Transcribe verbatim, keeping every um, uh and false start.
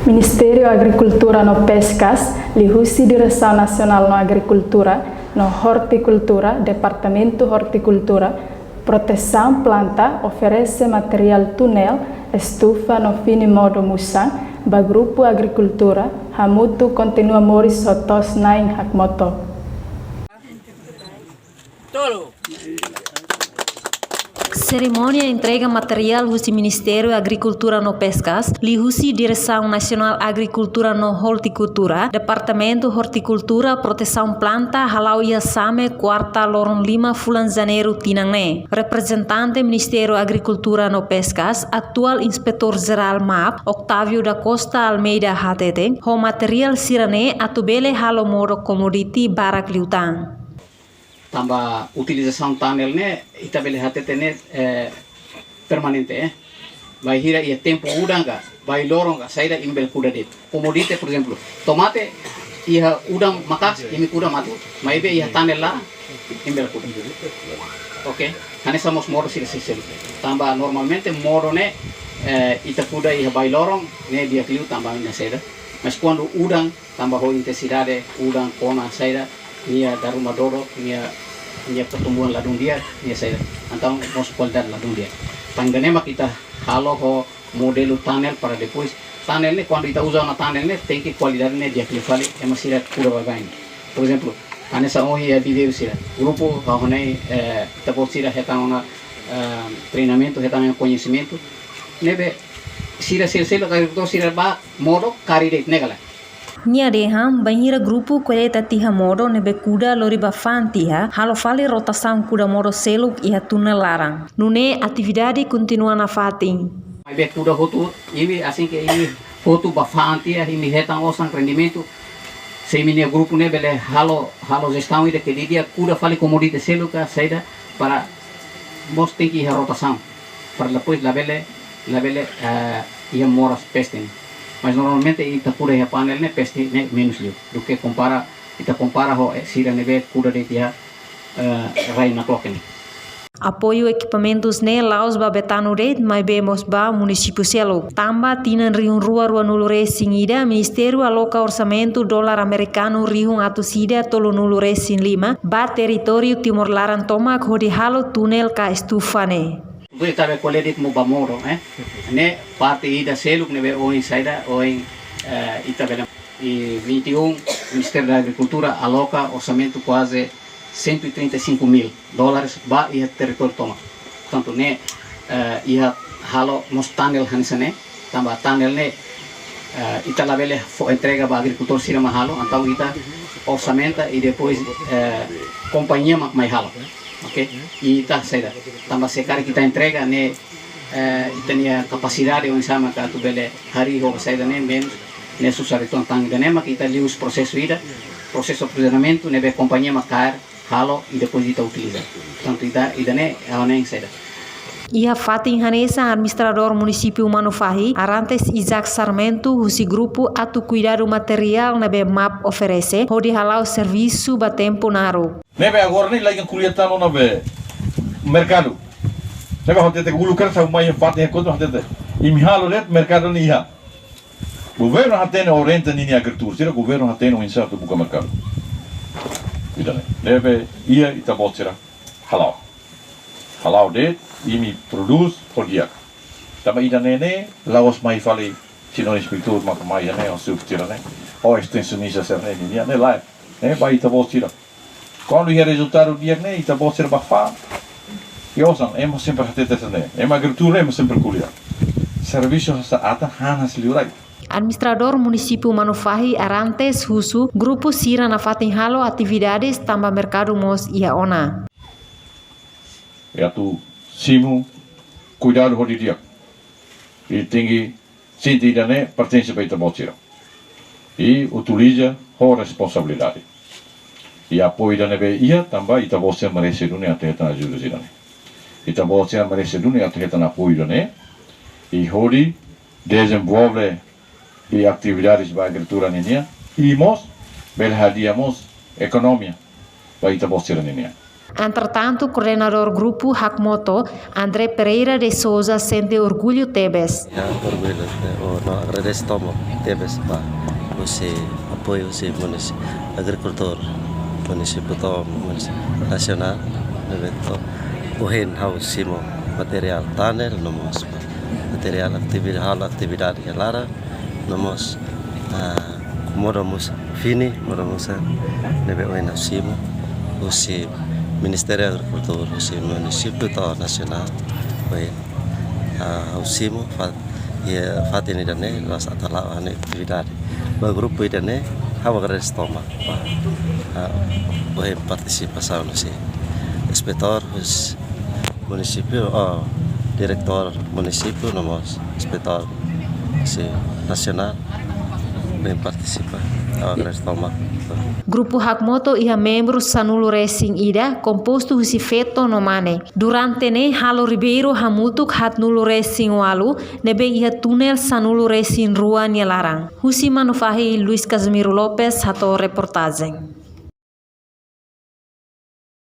Ministériu Agrikultura no Peskas, liuhusi Diresaun Nasionál no Agrikultura no Ortikultura, Departamentu Ortikultura, Protesaun Planta oferese materiál tunel, estufa no fini modo musan ba grupu agrikultura, hamutuk kontinua moris ho to'os-na'in hakmoto. Tolu. Serimónia entrega materiál husi Ministériu Agrikultura no Peskas, liuhusi Diresaun Nasionál Agrikultura no Ortikultura, Departamentu Ortikultura, Protesaun Planta, hala'o iha Same, kuarta, loron lima fulan Janeiru tinan ne'e. Reprezentante Ministériu Agrikultura no Peskas, atuál Inspetór Jerál MAP, Octávio da Costa Almeida hateten, ho materiál sira-ne'e atu bele halo modo komoditi barak liután. Tanba utilizasaun tanel ne'e, ita bele hatete ne'e, eh, permanente, eh. Bainhira iha tempu udan ka, bainhira loron ka, saida imi bele kuda de'it. Komoditi, por ezemplu, tomate, iha udan maka'as, imi kuda mate. Maibé iha tanel laran, imi bele kuda. Oke, hanesan mós modo sira seluk. Tanba normalmente modo ne'e, eh, ita kuda iha bainhira loron, ne'e di'ak liu tanba ne'e saida. Mas kuandu udan, tanba ho intensidade udan kona saida, nia dala ruma dodok, nia, nia pertumbuhan ladún di'ak, nia saida. Entaun, mós kualidade ladún di'ak. Tan ida-ne'e mak ita halo ho modelu tanel para depois. Tanel ne'e, kuandu ita uza ona tanel ne'e, tenke kualidade ne'e di'ak liu fali, ema sira kuda baibain. Por ezemplu, hanesan ohin iha viveiru sira. Grupu, ha'u hanoin, eh, ita-boot sira hetan ona, eh, treinamentu, hetan ona koñesimentu. Ne'ebé, sira sel-, sira agrikultór sira bá modo kari de'it ne'e ka lae. Nia dehan, bainhira grupu koleta tiha modo ne'ebé kuda lori ba fa'an tiha, halo fali rotasaun kuda modo seluk iha tunel laran. Nune'e atividade kontinua nafatin. Maibé kuda hotu, imi asin ke imi hotu ba fa'an tiha, imi hetan osan rendimentu. Se imi-nia grupu ne'e bele halo, halo jestaun ida ke di'ak, kuda fali komoditi seluk ka saida para mós tenke iha rotasaun. Para depois labele, labele, eh, iha moras peste ne'e. Mas normalmente ita kuda iha panel ne'e peste ne'e menus liu. Duké kompara, ita kompara ho, eh, sira ne'ebé kuda de'it iha, eh, rai nakloke ne'e. Apoiu ekipamentus ne'e la'ós ba Betano de'it, maibé mós ba munisípiu seluk. Tanba tinan rihun rua ruanulu resin ida, Ministériu aloka orsamentu dolar amerikanu rihun atus ida tolunulu resin lima ba territóriu Timor laran tomak hodi halo tunel ka estufa ne'e. Tudo ita bele ko'alia de'it mós ba modo, eh. Ne'e parte ida seluk ne'ebé ohin saida, ohin, eh, ita bele. E vinte e um, Ministério da Agricultura aloka orsamentu kuaze cento e trinta e cinco mil dólares ba iha territóriu tomak. Portantu, ne'e, eh, iha halo mós tanel hanesan ne'e, tanba tanel ne'e, eh, ita labele fó entrega ba agrikultór sira mak halo, entaun ita orsamenta i depois, eh, kompañia mak mai halo. Oke? I ita saida. Tanba se karik ita entrega ne'e, eh, ita-nia kapasidade oinsá mak atu bele harii ho saida ne'e menus, ne'e susar uitoan. Tan ida-ne'e mak ita liuhusi prosesu ida, prosesu aprovizionamentu ne'ebé kompañia mak kaer, halo i depois ita utiliza. Portantu ita, ida-ne'e, ha'u hanoin saida. Iha fatin hanesan, Administradór Munisípiu Manufahi, Arantes Isaac Sarmento, husi grupu atu kuidadu materiál ne'ebé MAP oferese, hodi hala'o servisu ba tempu naruk. Ne'ebé agora ne'e laiga ko'alia tan ona be merkadu. Ne'ebé ha'u hatete uluk kedas ha'u mai iha fatin ne'e kotuk ha'u hatete. Imi halo de'it merkadu ne'e iha. Governu hatene orienta ninia agrikultór sira, governu hatene oinsá atu buka merkadu. Ida-ne'e. Ne'ebé iha ita-boot sira hala'o. Hala'o de'it, imi prodús ho di'ak. Tanba ida-ne'e ne'e, la'ós mai fali señór inspetór mak mai iha ne'e, ho sub sira-ne'e, ho estensionista sira-ne'e, ninia ne'e lae, ne'e ba ita-boot sira. Kuandu iha rezultadu di'ak ne'e, ita-boot sira bá fa'an. I osan, ema sempre hatete hanesan ne'e. Ema agrikultór, ema sempre ko'alia. Servisu hanesan atan han hanesan liurai. Administradór Munisípiu Manufahi Arantes husu grupu sira nafatin halo atividades tanba merkadu mós iha ona. I atu simu kuidadu ho di'ak. I tenke sente ida-ne'e pertense ba ita-boot sira. I utiliza ho responsabilidade. I apoiu ida ne'ebé iha, tanba ita-boot sira merese duni atu hetan ajuda sira-ne'e. Ita-boot sira merese duni atu hetan apoiu ida-ne'e. I hodi dezenvolve i atividades ba agrikultura ninian. I mós, bele hadi'a mós ekonomia ba ita-boot sira ninian. Entretantu, koordenadór grupu Hakmoto, André Pereira de Souza, sente orgullu tebes. Ya, orgullu, eh, oh, no, agradese tomak tebes ba husi apoiu husi munisi-, agrikultór munisípiu to'o munisi-, nasionál, ne'ebé to'o ohin ha'u simu materiál tanel no mós materiál atividade, halo atividade iha laran, no mós, ah, modo musa fini, modo musa ne'ebé ohin ha'u simu husi Ministériu Agrikultura, husi munisípiu to'o nasionál, ohin, ah, ha'u simu fat-, iha fatin ida-ne'e, la'ós atu la'o ha'u-nia atividade. Ba grupu ida-ne'e, ha'u agradese tomak ba, ah, ohin partisipasaun husi inspetór husi munisípiu, oh, diretór munisípiu, no mós inspetór husi nasionál, bele partisipa, ha'u agradese tomak. Grupu Hakmoto iha membru sanulu resin ida, kompostu husi feto no mane. Durante ne'e halo ribeiru hamutuk haatnulu resin ualu, ne'ebé iha tunel sanulu resin rua nia laran. Husi Manufahi, Luis Casimiro Lopes, hato'o reportajen.